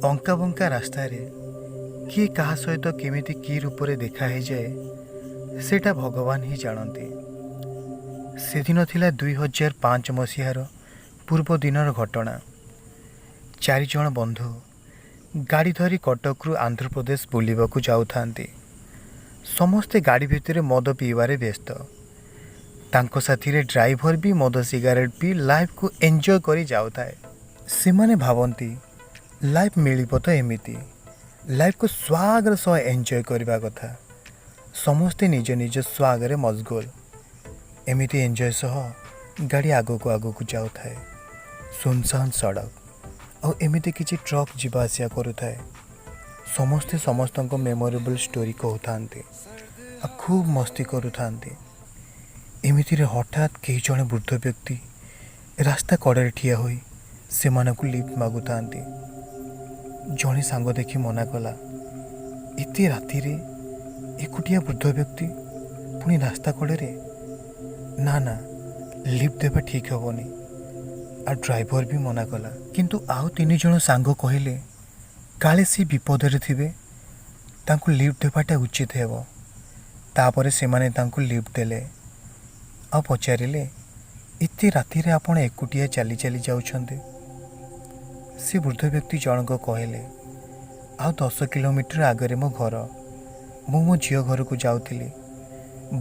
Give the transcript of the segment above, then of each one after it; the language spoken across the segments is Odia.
ଅଙ୍କାବଙ୍କା ରାସ୍ତାରେ କିଏ କାହା ସହିତ କେମିତି କି ରୂପରେ ଦେଖା ହେଇଯାଏ, ସେଇଟା ଭଗବାନ ହିଁ ଜାଣନ୍ତି। ସେଦିନ ଥିଲା 2005 ମସିହାର ପୂର୍ବ ଦିନର ଘଟଣା। ଚାରିଜଣ ବନ୍ଧୁ ଗାଡ଼ି ଧରି କଟକରୁ ଆନ୍ଧ୍ରପ୍ରଦେଶ ବୁଲିବାକୁ ଯାଉଥାନ୍ତି। ସମସ୍ତେ ଗାଡ଼ି ଭିତରେ ମଦ ପିଇବାରେ ବ୍ୟସ୍ତ। ତାଙ୍କ ସାଥିରେ ଡ୍ରାଇଭର ବି ମଦ ସିଗାରେଟ୍ ପିଇ ଲାଇଫକୁ ଏନ୍ଜୟ କରି ଯାଉଥାଏ। ସେମାନେ ଭାବନ୍ତି, ଲାଇଫ୍ ମିଳିବ ତ ଏମିତି ଲାଇଫକୁ ସ୍ୱାଗର ସହ ଏନ୍ଜୟ କରିବା କଥା। ସମସ୍ତେ ନିଜ ନିଜ ସ୍ୱାଗରେ ମସଗୁଲ। ଏମିତି ଏନ୍ଜୟ ସହ ଗାଡ଼ି ଆଗକୁ ଆଗକୁ ଯାଉଥାଏ। ସୁନସାନ ସଡ଼କ ଆଉ ଏମିତି କିଛି ଟ୍ରକ୍ ଯିବା ଆସିବା କରୁଥାଏ। ସମସ୍ତେ ସମସ୍ତଙ୍କ ମେମୋରେବଲ୍ ଷ୍ଟୋରି କହୁଥାନ୍ତି ଆଉ ଖୁବ୍ ମସ୍ତି କରୁଥାନ୍ତି। ଏମିତିରେ ହଠାତ୍ କେହି ଜଣେ ବୃଦ୍ଧ ବ୍ୟକ୍ତି ରାସ୍ତା କଡ଼ରେ ଠିଆ ହୋଇ ସେମାନଙ୍କୁ ଲିଫ୍ଟ ମାଗୁଥାନ୍ତି। ଜଣେ ସାଙ୍ଗ ଦେଖି ମନା କଲା, ଏତେ ରାତିରେ ଏକୁଟିଆ ବୃଦ୍ଧ ବ୍ୟକ୍ତି, ପୁଣି ରାସ୍ତା କଡ଼ରେ, ନା ନା, ଲିଫ୍ଟ ଦେବା ଠିକ୍ ହେବନି। ଆଉ ଡ୍ରାଇଭର ବି ମନା କଲା। କିନ୍ତୁ ଆଉ ତିନି ଜଣ ସାଙ୍ଗ କହିଲେ, କାଳେ ସେ ବିପଦରେ ଥିବେ, ତାଙ୍କୁ ଲିଫ୍ଟ ଦେବାଟା ଉଚିତ ହେବ। ତାପରେ ସେମାନେ ତାଙ୍କୁ ଲିଫ୍ଟ ଦେଲେ ଆଉ ପଚାରିଲେ, ଏତେ ରାତିରେ ଆପଣ ଏକୁଟିଆ ଚାଲି ଚାଲି ଯାଉଛନ୍ତି? ସେ ବୃଦ୍ଧ ବ୍ୟକ୍ତି ଜଣକ କହିଲେ, ଆଉ 10 କିଲୋମିଟର ଆଗରେ ମୋ ଘର। ମୁଁ ମୋ ଝିଅ ଘରକୁ ଯାଉଥିଲି।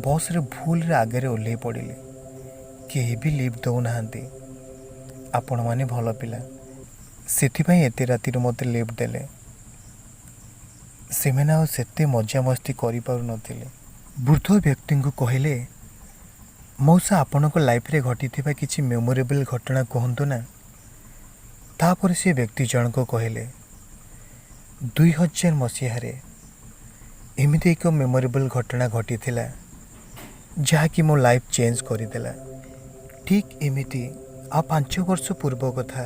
ବସ୍ରେ ଭୁଲରେ ଆଗରେ ଓହ୍ଲେଇ ପଡ଼ିଲି। କେହି ବି ଲିଫ୍ଟ ଦେଉନାହାନ୍ତି। ଆପଣମାନେ ଭଲ ପିଲା, ସେଥିପାଇଁ ଏତେ ରାତିରେ ମୋତେ ଲିଫ୍ଟ ଦେଲେ। ସେମାନେ ଆଉ ସେତେ ମଜାମସ୍ତି କରିପାରୁନଥିଲେ। ବୃଦ୍ଧ ବ୍ୟକ୍ତିଙ୍କୁ କହିଲେ, ମଉସା, ଆପଣଙ୍କ ଲାଇଫରେ ଘଟିଥିବା କିଛି ମେମୋରେବଲ୍ ଘଟଣା କୁହନ୍ତୁ ନା। ତାପରେ ସେ ବ୍ୟକ୍ତି ଜଣକ କହିଲେ, 2000 ମସିହାରେ ଏମିତି ଏକ ମେମୋରେବଲ୍ ଘଟଣା ଘଟିଥିଲା, ଯାହାକି ମୋ ଲାଇଫ୍ ଚେଞ୍ଜ କରିଦେଲା। ଠିକ୍ ଏମିତି ଆଉ 5 ବର୍ଷ ପୂର୍ବ କଥା,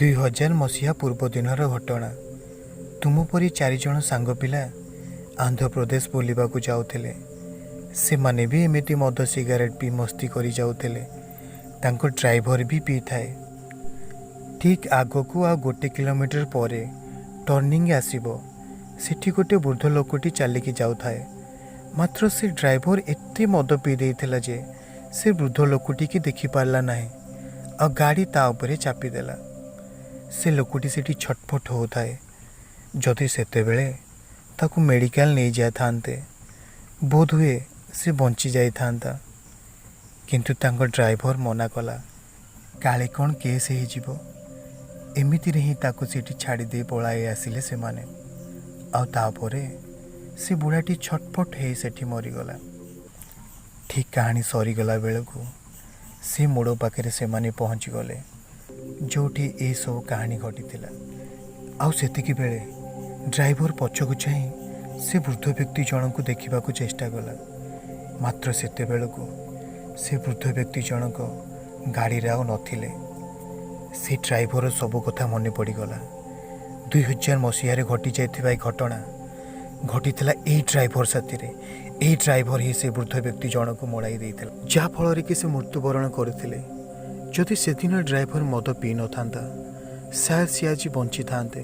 2000 ମସିହା ପୂର୍ବ ଦିନର ଘଟଣା। ତୁମ ପରି ଚାରିଜଣ ସାଙ୍ଗ ପିଲା ଆନ୍ଧ୍ରପ୍ରଦେଶ ବୁଲିବାକୁ ଯାଉଥିଲେ। ସେମାନେ ବି ଏମିତି ମଦ ସିଗାରେଟ୍ ପିଇ ମସ୍ତି କରି ଯାଉଥିଲେ। ତାଙ୍କ ଡ୍ରାଇଭର ବି ପିଇଥାଏ। ଠିକ୍ ଆଗକୁ ଆଉ 1 କିଲୋମିଟର ପରେ ଟର୍ଣ୍ଣିଂ ଆସିବ। ସେଠି ଗୋଟେ ବୃଦ୍ଧ ଲୋକଟି ଚାଲିକି ଯାଉଥାଏ। ମାତ୍ର ସେ ଡ୍ରାଇଭର ଏତେ ମଦ ପିଇ ଦେଇଥିଲା ଯେ ସେ ବୃଦ୍ଧ ଲୋକଟିକି ଦେଖିପାରିଲା ନାହିଁ ଆଉ ଗାଡ଼ି ତା ଉପରେ ଚାପିଦେଲା। ସେ ଲୋକଟି ସେଠି ଛଟପଟ ହେଉଥାଏ। ଯଦି ସେତେବେଳେ ତାକୁ ମେଡ଼ିକାଲ ନେଇଯାଇଥାନ୍ତେ, ବୋଧହୁଏ ସେ ବଞ୍ଚି ଯାଇଥାନ୍ତା। କିନ୍ତୁ ତାଙ୍କ ଡ୍ରାଇଭର ମନା କଲା, କାଳେ କ'ଣ କେସ୍ ହେଇଯିବ। ଏମିତିରେ ହିଁ ତାକୁ ସେଠି ଛାଡ଼ି ଦେଇ ପଳାଇ ଆସିଲେ ସେମାନେ। ଆଉ ତାପରେ ସେ ବୁଢ଼ାଟି ଛଟପଟ ହେଇ ସେଠି ମରିଗଲା। ଠିକ୍ କାହାଣୀ ସରିଗଲା ବେଳକୁ ସେ ମୋଡ଼ ପାଖରେ ସେମାନେ ପହଞ୍ଚିଗଲେ, ଯେଉଁଠି ଏସବୁ କାହାଣୀ ଘଟିଥିଲା। ଆଉ ସେତିକି ବେଳେ ଡ୍ରାଇଭର ପଛକୁ ଚାହିଁ ସେ ବୃଦ୍ଧ ବ୍ୟକ୍ତି ଜଣଙ୍କୁ ଦେଖିବାକୁ ଚେଷ୍ଟା କଲା। ମାତ୍ର ସେତେବେଳକୁ ସେ ବୃଦ୍ଧ ବ୍ୟକ୍ତି ଜଣକ ଗାଡ଼ିରେ ଆଉ ନଥିଲେ। ସେ ଡ୍ରାଇଭର ସବୁ କଥା ମନେ ପଡ଼ିଗଲା। 2000 ମସିହାରେ ଘଟିଯାଇଥିବା ଏ ଘଟଣା ଘଟିଥିଲା ଏଇ ଡ୍ରାଇଭର ସାଥିରେ। ଏଇ ଡ୍ରାଇଭର ହିଁ ସେ ବୃଦ୍ଧ ବ୍ୟକ୍ତି ଜଣକୁ ମଡ଼ାଇ ଦେଇଥିଲା, ଯାହାଫଳରେ କି ସେ ମୃତ୍ୟୁବରଣ କରିଥିଲେ। ଯଦି ସେଦିନ ଡ୍ରାଇଭର ମଦ ପିଇନଥାନ୍ତା, ସାୟଦ ସିଏ ଆଜି ବଞ୍ଚିଥାନ୍ତେ।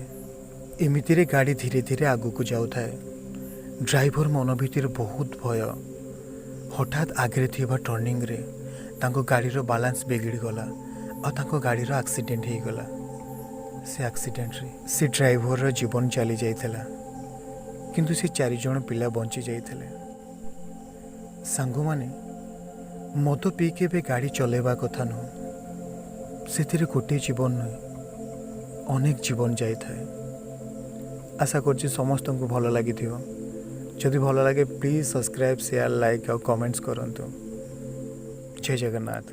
ଏମିତିରେ ଗାଡ଼ି ଧୀରେ ଧୀରେ ଆଗକୁ ଯାଉଥାଏ। ଡ୍ରାଇଭର ମନ ଭିତରେ ବହୁତ ଭୟ। ହଠାତ୍ ଆଗରେ ଥିବା ଟର୍ଣ୍ଣିଂରେ ତାଙ୍କ ଗାଡ଼ିର ବାଲାନ୍ସ ବିଗିଡ଼ିଗଲା ଆଉ ତାଙ୍କ ଗାଡ଼ିର ଆକ୍ସିଡେଣ୍ଟ ହେଇଗଲା। ସେ ଆକ୍ସିଡେଣ୍ଟରେ ସେ ଡ୍ରାଇଭରର ଜୀବନ ଚାଲି ଯାଇଥିଲା, କିନ୍ତୁ ସେ ଚାରିଜଣ ପିଲା ବଞ୍ଚି ଯାଇଥିଲେ। ସାଙ୍ଗମାନେ, ମଦ ପିଇକି ଏବେ ଗାଡ଼ି ଚଲାଇବା କଥା ନୁହଁ। ସେଥିରେ ଗୋଟିଏ ଜୀବନ ନୁହେଁ, ଅନେକ ଜୀବନ ଯାଇଥାଏ। ଆଶା କରୁଛି ସମସ୍ତଙ୍କୁ ଭଲ ଲାଗିଥିବ। ଯଦି ଭଲ ଲାଗେ, ପ୍ଲିଜ୍ ସବସ୍କ୍ରାଇବ୍, ସେୟାର, ଲାଇକ୍ ଆଉ କମେଣ୍ଟସ୍ କରନ୍ତୁ। ଜୟ ଜଗନ୍ନାଥ।